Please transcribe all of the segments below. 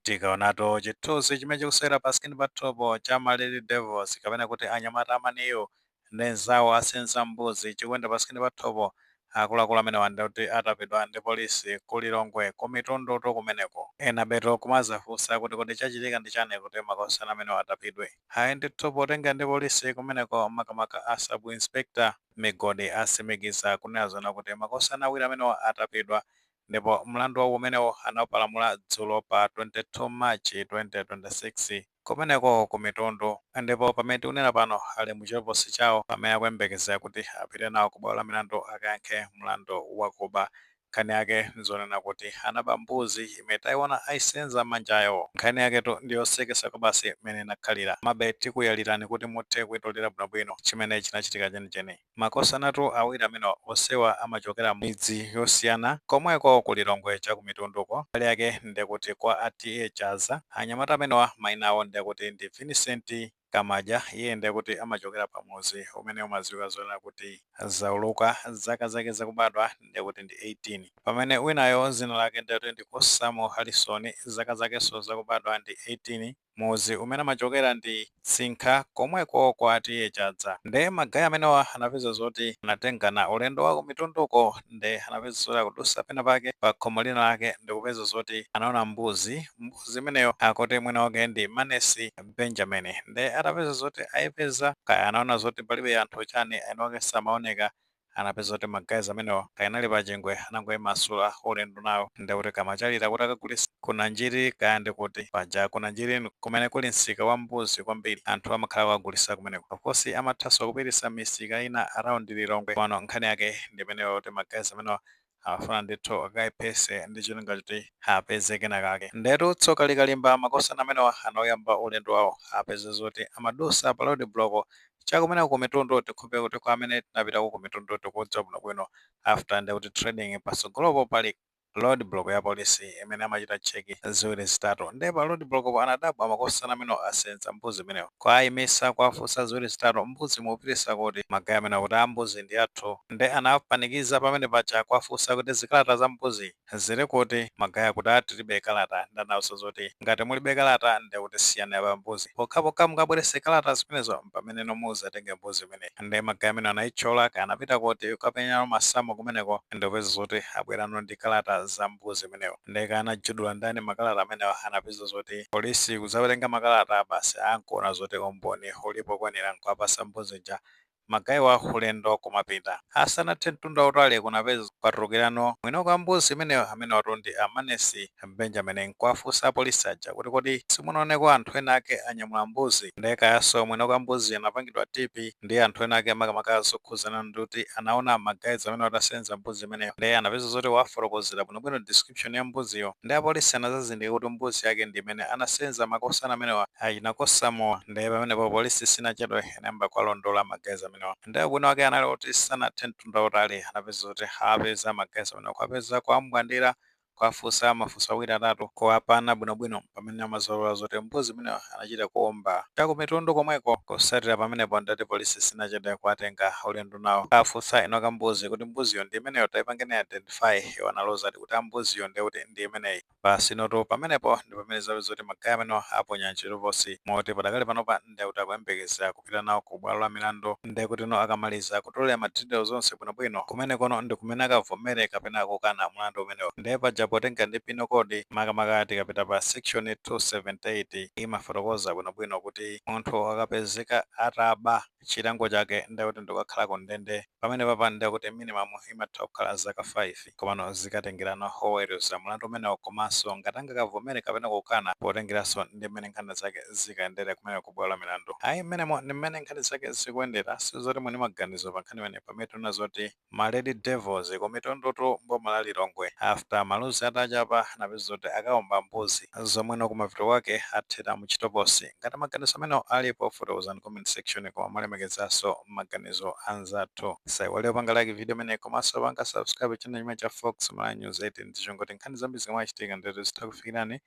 Tikaonato chithunzi chimene chikusewera pa screen pathupo cha ma Red Devils, kapena kuti anyamata amaniyo ndi nzawo asenza mbuzi, chikuyenda pa screen pathupo, akuluakulu amene wanda kuti atapidwa ndi polisi ku Lilongwe, ku Mitundutu kumeneko. Ena beto kumazafunsa kuti kodi chachitika ndi chani kuti makosana amene atapidwe? Ayi ndithu, potenga ndi polisi kumeneko, makamaka a sub inspector Migodi, asimikiza kunena zona kuti makosana awiri amenewa atapidwa, ndipo mlandu wawo umenewo anapalamula dzulo pa 22 March 2026 kumeneko ku Mitundu. Ndipo pamene tikunena pano ali muchitokosi chawo, pamene akuyembekezera kuti apite nawo ku bwalo la milandu akayankhe mlandu wakuba. Nkhani yake nzonena kuti anaba mbuzi imene tayiona ayisenza manjayo. Nkhani yaketu ndiyosekesa basi imene inakhalira mabe. Tikuyalirani kuti muthe kuitolera bwinobwino chimene chinachitika chenicheni. Makosanatu awiri amene onsewa amachokera midzi yosiyana komweko ku Lilongwe cha ku Mitunduko. Mbali yake ndekuti kwa a T/A Chaza. Anyamata amenewa mayina awo ndekuti ndi Vincent Kamaja, iye ndekuti amachokera pamuzi umene umadziwika zonena kuti Zauluka, zaka zake zakubadwa ndekuti ndi 18, pamene winayo zina lake ndekuti ndi Kosamo Harrison, zaka zakenso zakubadwa ndi 18, muzi umene amachokera ndi Tsinkha komweko kwa T/A Chadza. Nde ma guy amenewa anapeza zoti anatengana ulendo wa ku Mitunduko, nde anapeza zoti akudusa pena pake pa khomo lina lake, ndikupeza zoti anaona mbuzi. Mbuzi imeneyo akuti mwina wake ndi Manesi Benjamin. Nde atapeza zoti ayipeza, kaya anaona zoti palibe anthu chani, eni wake samaoneka, anapeza kuti ma guys amenewo kainali pachingwe, anangoyimasula ulendo nawo, ndekuti kamachalira kuti akagulisa kunanjiri, kaya ndikuti paja kunanjiri kumene kuli msika wa mbuzi kwambiri, anthu amakhala kukagulisa kumeneko. Of course amathanso kupitisa misika ina around Lilongwe. Pano nkhani yake ndi imeneyo, kuti ma guys amenewa afuna ndithu akayiphese ndi cholinga choti apeze kenakake. Ndetu tsoka likalimba, makosana amenewa anayamba ulendo wawo, apeza zoti amadusa pa road block chakumeneko ku Mitundu. Tikhupe kuti kwa amene tinapitako ku Mitundu tikudziwa bwinobwino, after ndekuti trading, pasogolopo pali road block ya polisi imene amachita check ziwiri zitatu. Ndiye pa road block po anadabwa makosana amene asenza mbuzi imeneyo, kwayimisa, kwafunsa ziwiri zitatu, "Mbuzi mupitisa kuti?" Ma guy amene akuti, "Ambuzi ndi athu." Nde anapanikiza pamene paja, kwafunsa kuti zikalata za mbuzi zili kuti? Ma guy akuti, "Tilibe kalata." Ndanawuza zoti ngati mulibe kalata, ndekuti siyani pa mbuzi, pokhapokha mukabwerese kalata zimenezo pamene nomuzatenge mbuzi imeneyi. Nde ma guy amene anayithyola, kanapita kuti kapenyano masamu kumeneko, ndikupeza zoti abwerano ndi kalata za mbuzi imeneyo. Ndeka anajudula ndani makalata amenewa, anapeza zoti polisi kudzawerenga makalata basi, ankuona zoti umboni ulipo kwanira, nkuwapasa mbuzi ja. Ma guy wa ulendo kumapita, asanathe mtunda utali, kunapeza kwatulukirano mwini kwa mbuzi imeneyo, amene watu ndi Amanesi Benjamin. Nkuwafunsa apolisi aja kuti kodi simunaoneko anthu ena ake anyamula mbuzi? Ndekayanso mwini kwa mbuzi anapangidwa tip ndi anthu ena ake, makamaka zokhuzana ndikuti anaona ma guys amene atasenza mbuzi imeneyo. Ndiye anapeza zoti wafotokozera bwinobwino description ya mbuziyo, ndi apolisi anazazindika kuti mbuzi yake ndi imene anasenza makosana amenewa achinakosamowa. Ndiye pamenepo polisi sinachedwe, inayamba kuwalondola ma guys amenewa. Ndiye bwino wake anali kuti sanathe mtunda utali, anapeza zoti apeza ma guys amenewa, kuapeza, kuambwandira, kuafunsa mafunso awiri atatu, kuwapana bwinobwino, pamene amazolola zoti mbuzi imeneyo anachita kuomba chakumitundu komweko. Kusatira pamenepo, ndati polisi sinachedwe kuwatenga ulendo nawo, afunsa inoka mbuzi kuti mbuziyo ndi imeneyo, taipangeni identify. Iwo analoza kuti ambuziyo ndekuti ndi imeneyi basi. Noto pamenepo ndi pamene zapeza zoti ma guy amenewa aponya mchitokosi, moti padakali panopa ndekuti akuyembekeza kupita nawo ku bwalo la milandu. Ndekuti no akamaliza kutolera ma details onse bwinobwino kumenekono, ndi kumene akavomere kapena kukana mlandu umenewo. Ndiye paja potenga ndi penal code, makamaka tikapita pa section 278, imafotokoza bwinobwino kuti munthu akapezeka ataba, chilango chake ndekuti ndikukakhala ku ndende. Pamene papa ndekuti minimum imatha kukhala zaka 5, komano zikatengerano oweruza mlandu umenewo, komanso ngati angakavomere kapena kukana, potengeranso ndi mmene nkhani zake zikayendere kumene ku bwalo la milandu. Ayi, mmenemo ndi mmene nkhani zake zikuyendera. Sizoti mwini maganizo pa nkhani imene, pamene tuna zoti ma Red Devils kumitundutu mboma la Lilongwe, after maluzi atachapa, anapeza zoti akaomba mbuzi zomweno, kumapeto kwake athera muchitokosi. Ngati maganizo amenewo alipo, fotokozani comment section, koma mwalemekezanso maganizo anzathu. Saiwale panga like video imene, komanso panga subscribe channel chimene cha Fox Malawi News 8, ndichongoti nkhani zambiri zikamachitika ndithu zitha kufikirani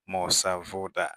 mosavuta.